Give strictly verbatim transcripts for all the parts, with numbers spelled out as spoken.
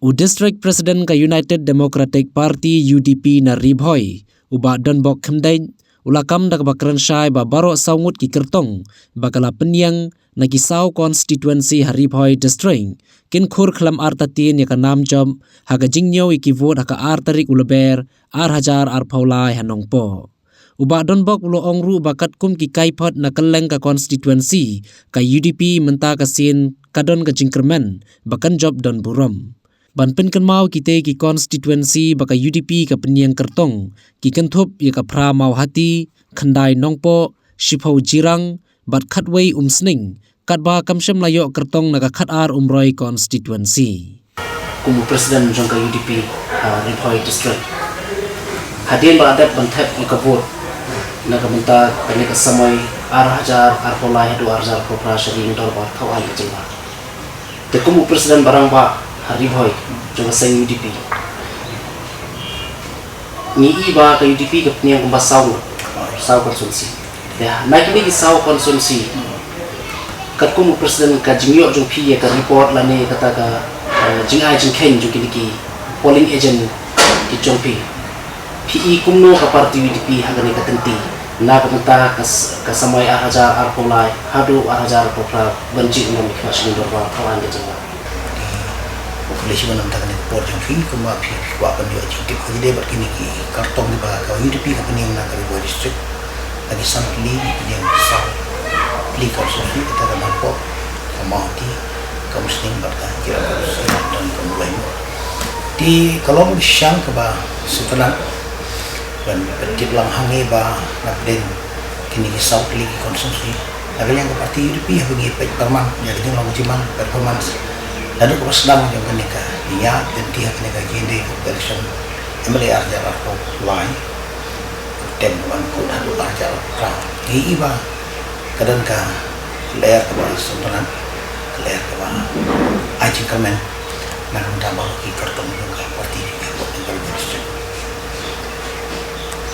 U District President ka United Democratic Party, U D P, na Ri Bhoi, u Bah Donbok Khymdeit, u la kam da kaba kren shai ba baroh saw ngut ki kyrtong ba ka la pynïeng na ki saw constituency ha Ri Bhoi District kin khur khlem artatien ïa ka nam jop ha ka jingñiew ïa ki vote ha ka ar tarik u Lber ar hajar arphew lai ha Nongpoh. U Bah Donbok u la ong ruh ba katkum ki kaiphod na kylleng ka constituency, ka U D P mynta ka sien ka don ka jingkyrmen ba kan jop don burom. Ban pynkynmaw kitei ki constituency ba ka U D P ka pynïeng kyrtong, ki kynthup ïa ka phra Mawhati, khyndai Nongpoh, shiphew Jirang, bad khatwei Umsning, katba kam shym la ïoh kyrtong na ka khatar Umroi constituency. Kum u President jong ka U D P ha Ri Bhoi District, hadien ba la dep ban thep ïa ka vote na ka bynta kane ka samoi ar hajar arphew lai haduh ar hajar arphew phra sha ka Ïing Dorbar Thaw Aiñ ka jylla. Te kum u President ba rangbah ha Ri Bhoi jong ka seng U D P, ngi i ba ka U D P ka pynïeng kumba saw, saw constituency. Te na kine ki saw constituency, katkum u President, ka jingïoh jong phi ïa ka report lane kata ka, eh, jingai jingkheiñ jong kine ki polling agent ki jong phi, phi i kumno ka party U D P ha kane ka kynti na ka bynta ka s-, ka samoi ar hajar arphew lai haduh ar hajar arphew phra ban jia ïa ka Ïing Dorbar Thaw Aiñ ka jylla? Population ba na ka bynta kane ka por jong phi, kumba phi, phi kwah ban ïoh jingtip ha kine bad kine ki kyrtong kiba ka U D P ka pynïeng na ka Ri Bhoi District. Lagi san tylli ki pynïeng, san tylli ka constituency, kata ka Nongpoh, ka Mawhati, ka Umsning bad ka Jirang, ka Umsning bad ka Umroi. Te ka long ka shisha kaba sngewtynnat ban pyntip lang hangne ba na pdeng kine ki saw tylli ki constituency, na ka liang ka party U D P haba ngi peit performance, ïa ka jinglong jingman performance naduh kaba sdang jong kane ka ïa ka lynti ha kane ka jingïadei ka election M L A ar hajar arphew lai, tem ban kut haduh ar hajar arphew phra, ngi i ba ka don ka lyer kaba sngewtynnat, ka lyer kaba ai jingkyrmen na ka bynta baroh ki kyrtong jong ka party jong ka Ri Bhoi District.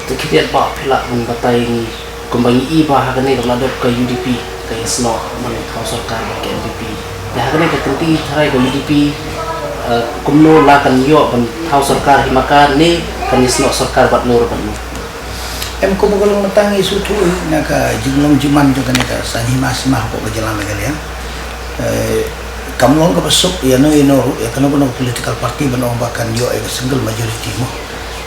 Te khyndiat bah phi lah ban batai ngi, kumba ngi i ba ha kane ka la dep ka U D P ka ïasnoh ban thaw sorkar bad ka N P P. Te ha kane ka kynti tharai ka U D P, eh, kumno la kan ïoh ban thaw sorkar, hima ka ne kan ïasnoh sorkar bad no bad no? Em, kumba ka long mynta ngi sngewthuh na ka jinglong jingman jong kane ka saiñ hima sima hapoh ka jylla Meghalaya. Eh, kam long kaba suk ïa no ïa no ruh, ïa kano kano political party ban ong ba kan ïoh ïa ka single majority mo,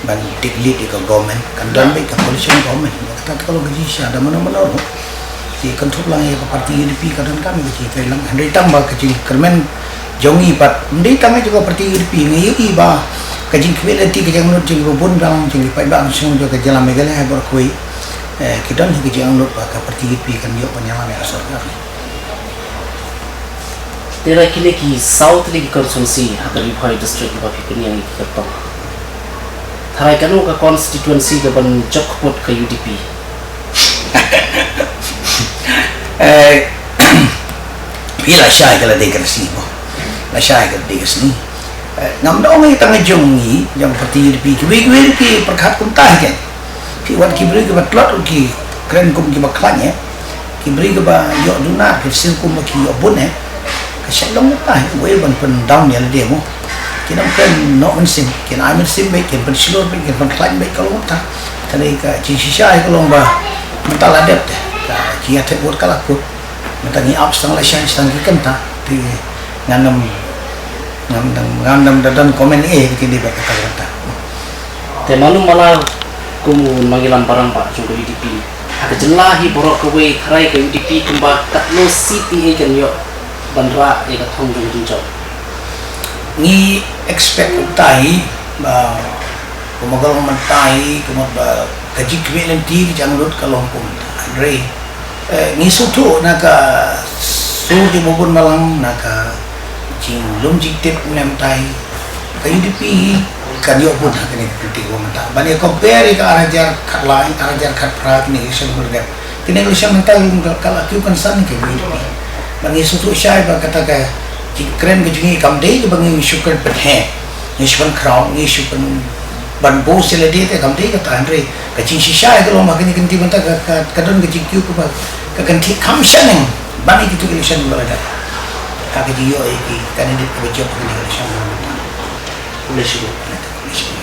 ban take lead ïa ka government, kan don beit ka coalition government. Kata ka long ka jingshisha, da mano mano ruh. Te kynthup lang ïa ka party U D P ka donkam ïa ka jingtrei lang. Hynrei tang ba ka jingkyrmen jong ngi pat ym dei tang ïa ka party U D P, ngi ïohi ba ka jingkhmih lynti, ka jingangnud jong kiba bun balang jong ki paidbah nongshong jong ka jylla Meghalaya baroh kawei, eh, ki don hi ka jingangnud ba ka party U D P kan ïoh ban ïalam ïa ka sorkar. Te na kine ki saw tylli ki constituency ha ka Ri Bhoi District kiba phi pynïeng ïa ki kyrtong, tharai kano ka constituency kaban jop kput ka U D P? Eh, phi la shai ka la dei ka sngi mo. La shai ka la dei ka sngi. Eh, ngam da ong ïa tang jong ngi, jong party U D P, kiwei kiwei ki pyrkhat kumta hi kein. Phi wan ki briew kiba tlot, ki kren kum kiba khlaiñ, eh. Ki briew kiba ïoh duna, ki siew kum ba ki ïoh bun, eh. Ka shet long kumta hi, wei ban pyndown ïa lade mo. Kin ym kren noh mynsiem, kin ai mynsiem beit, kin pynshlur beit, kin pynkhlaiñ beit, ka long kumta. Tang ka jingshisha ka long ba mynta la dep te ka jingïathep vote ka la kut. Mynta ngi ap, tang la shai, tang ki kynta. Te ngan ym, ngan ym, ngan ym da don comment eh, ki dei ba kata kata. Te malu mala kum u nongïalam ba rangbah jong ka U D P, ha ka jylla hi baroh kawei, tharai ka U D P kumba katno seat eh kan ïoh ban rah ïa ka thong jong ka jingjop? Ngi expect kumta hi ba kumba ka long mynta hi, kumba ba ka jingkhmih lynti ka jingangnud ka long kumta. Hynrei, eh, ngi sngewthuh na ka sur jong kiba bun balang, na ka jinglum jingtip mynta hi, ka U D P kan ïoh bun ha kane ka kynti kaba mynta. Ban ïa compare ïa ka ar hajar khatlai, ar hajar khatphra, kine election ba la dep. Kine election mynta ka la kiew kynsan ka U D P. Ba ngi sngewthuh shai ba kata ka jingkren ka jong ngi kam dei kaba ngi shu kren pynheh, ngi shu pynkhraw, ngi shu pyn ban bor sha lade, te kam dei kata, hynrei ka jingshisha ka long ba kane ka kynti mynta ka, ka, ka don ka jingkiew kaba ka kynthih kham shaneng ban ïa kito ki election ba la dep, ha ka jingïoh ïa ki candidate kiba jop ha kane ka election ba la dep. Khublei shibun, khublei shibun.